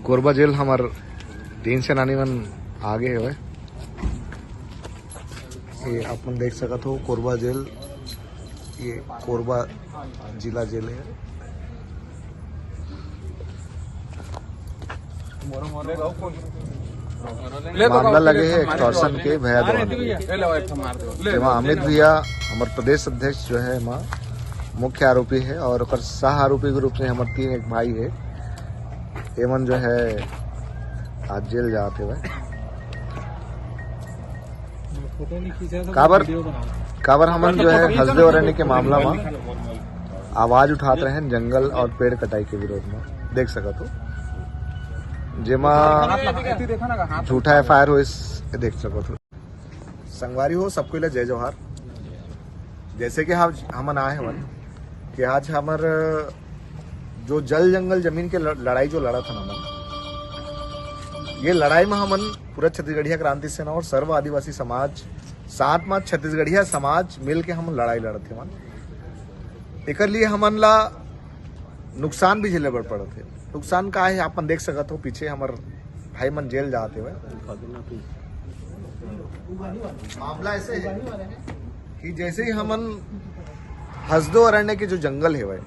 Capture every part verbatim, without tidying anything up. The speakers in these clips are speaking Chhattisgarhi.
कोरबा जेल हमर तीन सेनानी मन आगे हवय। ये आप मन देख सकत हो कोरबा जेल, ये कोरबा जिला जेल है। मामला लगे है एक्सटॉर्शन के भैया द्वारा। जेमा अमित भैया हमर प्रदेश अध्यक्ष जो है, एमा मुख्य आरोपी है और ओकर सह आरोपी के रूप में हमर तीन एक भाई है, एमन जो है आज जेल जात हेवय। काबर काबर हमन जो है हसदेव अरण्य के मामला में आवाज उठात रहे जंगल और पेड़ कटाई के विरोध में, देख सकत हो, जेमा झूठा एफ आई आर होइस, देख सकत हो। संगवारी हो, सबको ला जय जोहार। जैसे कि हम हमन आए हवन कि आज हमर जो जल जंगल जमीन के ल-, लड़ाई जो लड़त हन हमन, ये लड़ाई में हमन पूरा छत्तीसगढ़िया क्रांति सेना और सर्व आदिवासी समाज साथ में छत्तीसगढ़िया समाज मिल के हमन लड़ाई लड़त हवन। एकर लिए हमन ला नुकसान भी झेले बर पड़त हे। नुकसान का है, आप मन देख सकत हो, पीछे हमर भाई मन जेल जात हेवय। मामला ऐसे है कि जैसे ही हमन हसदेव अरण्य के जो जंगल हेवय,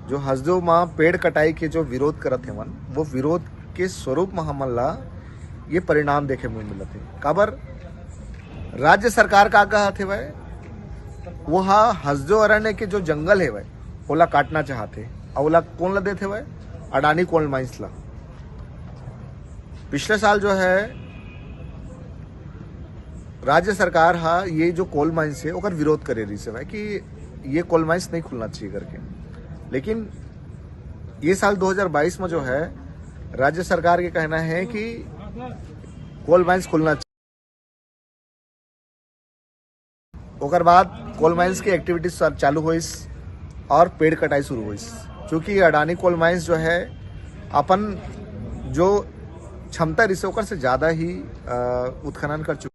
जो हसदेव मा पेड़ कटाई के जो विरोध करत हेवन, वो विरोध के स्वरूप में हमन ला ये परिणाम देखे में मिलत हे। काबर राज्य सरकार का कहत हेवय, वो हा हसदेव अरण्य के जो जंगल हेवय, ओला काटना चाहत हे। अउ ओला कोन ला देत हेवय? अडानी कोल माइंस ला। पिछले साल जो है राज्य सरकार हा ये जो कोल माइंस है ओकर विरोध करे रहिस हवय कि ये कोल माइंस नहीं खुलना चाहिए करके, लेकिन ये साल दो हज़ार बाईस में जो है राज्य सरकार के कहना है कि कोल माइंस खुलना चाहिए। ओकर बाद कोल माइंस के एक्टिविटीज चालू होइस और पेड़ कटाई शुरू होइस, क्योंकि अडानी कोल माइंस जो है अपन जो क्षमता रहिस ओकर से ज्यादा ही अ, उत्खनन कर चुका।